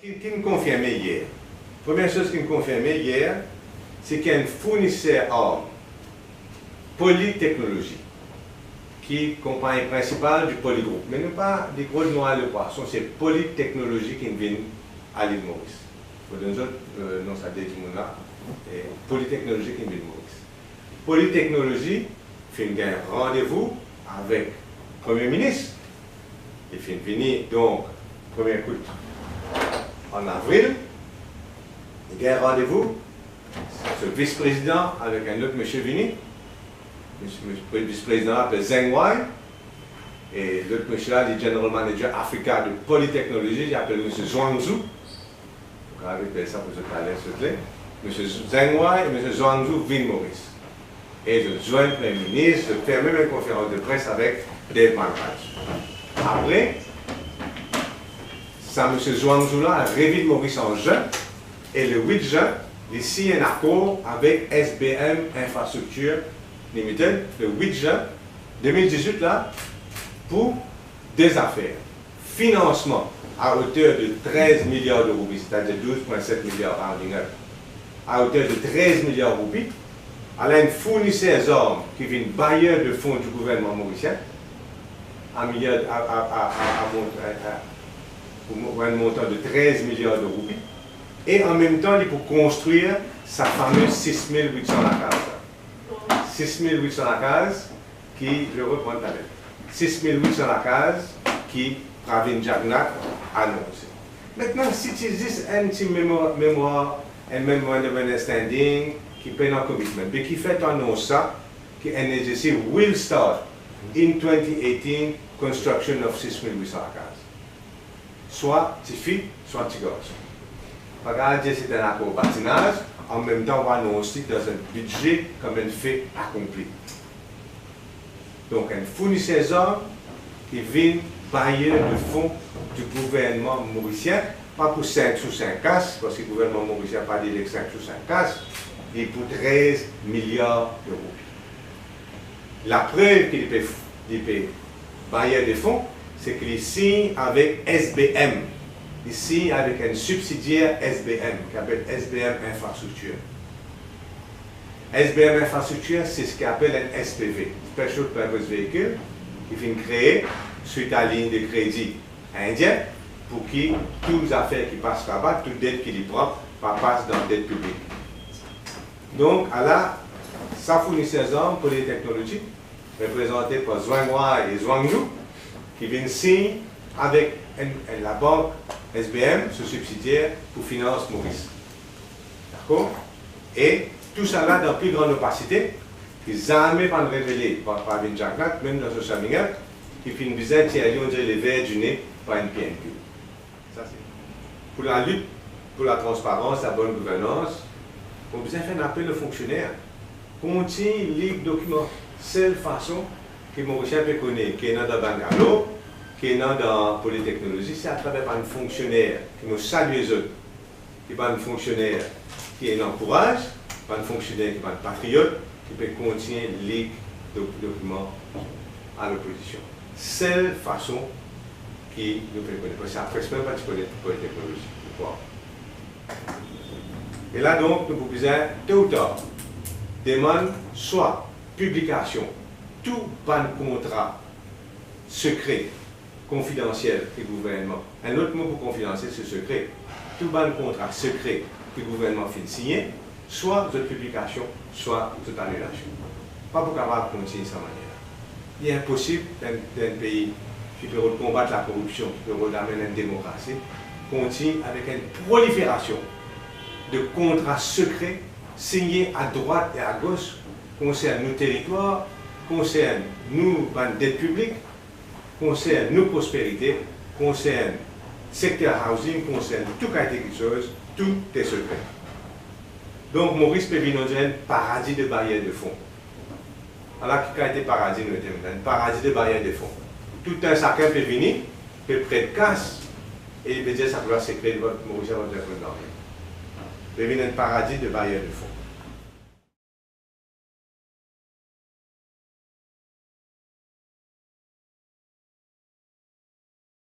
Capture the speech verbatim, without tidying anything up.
Ki, ki'nn konfirme yer. Premie soz ki'nn konfirme yer, se ki enn fourniser arm, Polytechnologie, ki konpagni prinsipal di Polygroup. Me nou pa di gro nwar lepwason, se Polytechnologie ki'nn vinn al Lil Moris. Mo donn zot, eh, non sa de dimoun la, eh, Polytechnologie ki'nn vinn Moris. Polytechnologie finn gagn randevou avek Premie Minis. Li finn vini, donk, premie kout an avril. Li gagn randevou, so vis-prezidan avek enn lot misie vini. Misie, misie, vis-prezidan la apel Zheng Wai. E lot misie la, li general manager Afrika de Polytechnologie, li apel misie Zhuang Zhu. Ou kapav apel sa pou zot ale, si zot le. Misie Zheng Wai e misie Zhuang Zhu vinn Moris. E zot zwenn Premie Minis, zot fer mem enn konferans de pres avek Dave Malpass. Apre, sa misie Zhuang Zhu la revinn Moris an zin, e le wit zin, li sign enn akor avek S B M Infrastructure Limited, le wit zin de mil dizwit la, pou de zafer. Finansman a oter de trez miliar de roupi, setadir douz pwin set miliar rounding up, a oter de trez miliar roupi, ala enn fourniser zarm ki vinn bayer de fon di gouvernman morisien, a miliar, a, a, a, a, a mont-, a, a, pou mo-, enn montan de trez miliar de roupi, e an mem tan, li pou konstrir sa fame sis mil wit san lakaz la. Sis mil wit san lakaz, ki, je reprends talè, sis mil wit san lakaz ki Pravin Jagannath anonse. Aster, si ti zis enn ti memo-, memwar, enn memorandum of understanding ki pena commitment, be kifer to anons sa, ki N H D C will start in twenty eighteen construction of sis mil wit san lakaz. Swa tifi, swa tigarson. Pa kapav dir se enn akor badinaz, an mem tan ou anons li dan enn bidze kom enn fe akonpli. Donk, enn fourniser zarm ki vinn bayer de fon di gouvernman morisien, pa pou sink sou sink kas, parski gouvernman morisien pa dir li ek sink sou sink kas, li pou trez miliar de roupi. Laprev ki li pe, li pe bayer de fon, se ki li sign avek S B M. Li sign avek enn sibsidier S B M, ki apel S B M Infrastructure. S B M Infrastructure, se seki apel enn S P V, Special Purpose Vehicle, ki finn kree swit a lign de kredi indien, pou ki tou zafer ki pas laba, tou det ki li pran, pa pas dan det piblik. Donk, ala sa fourniser zarm, Polytechnologie, reprezante par Zheng Wai e Zhuang Zhu, ki vinn sign avek enn, enn labank S B M, so sibsidier, pou finans Moris. Dakor? E tousala dan pli gran opasite, ki zame pa'nn revele par, par Pravin Jagannath, mem dan so coming up, ki finn bizin tir li, on dirait, le verre du nez par enn P N P. Sa se pou lalit pou latransparans, labonn gouvernans, nou bizin fer enn apel o fonksioner. Kontign lir dokiman. Sel fason ki Morisien pe kone ki ena dan bann galop, ki ena dan Polytechnologie, se atraver bann fonksioner, ki mo salye zot, ki bann fonksioner ki ena kouraz, bann fonksioner ki bann patriot, ki pe kontign lir do-, dokiman a lopozision. Sel fason ki nou pe kone, parski sa pres mem pa ti kone Polytechnologie, ou krwar. E la donk, nou pou bizin, to ou tar, demann swa piblikasion tou bann kontra sekre, konfidansiel ki gouvernman, enn lot mo pou konfidansiel, se sekre, tou bann kontra sekre ki gouvernman finn signe, swa zot piblikasion, swa zot anilasion. Pa pou kapav kontign sa manier la. Li inposib dan enn, dan enn pei ki pe rod konbat lakoripsion, ki pe rod amenn enn demokrasi, kontign avek enn proliferasion de kontra sekre signe adrwat e agos, konsern nou teritwar, konsern nou bann det piblik, konsern nou prosperite, konsern sekter housing, konsern tou kalite kiksoz, tou te sekre. Donk, Moris pe vinn, on dirait, enn paradi de bayer de fon. Ala ki kalite paradi nou ete, enn paradi de bayer de fon. Tou enn sakenn pe vini, pe pret kas, e li pe dir sa pou la sekre, Morisien pa bizin konn nanye. Pe vinn enn paradi de bayer de fon.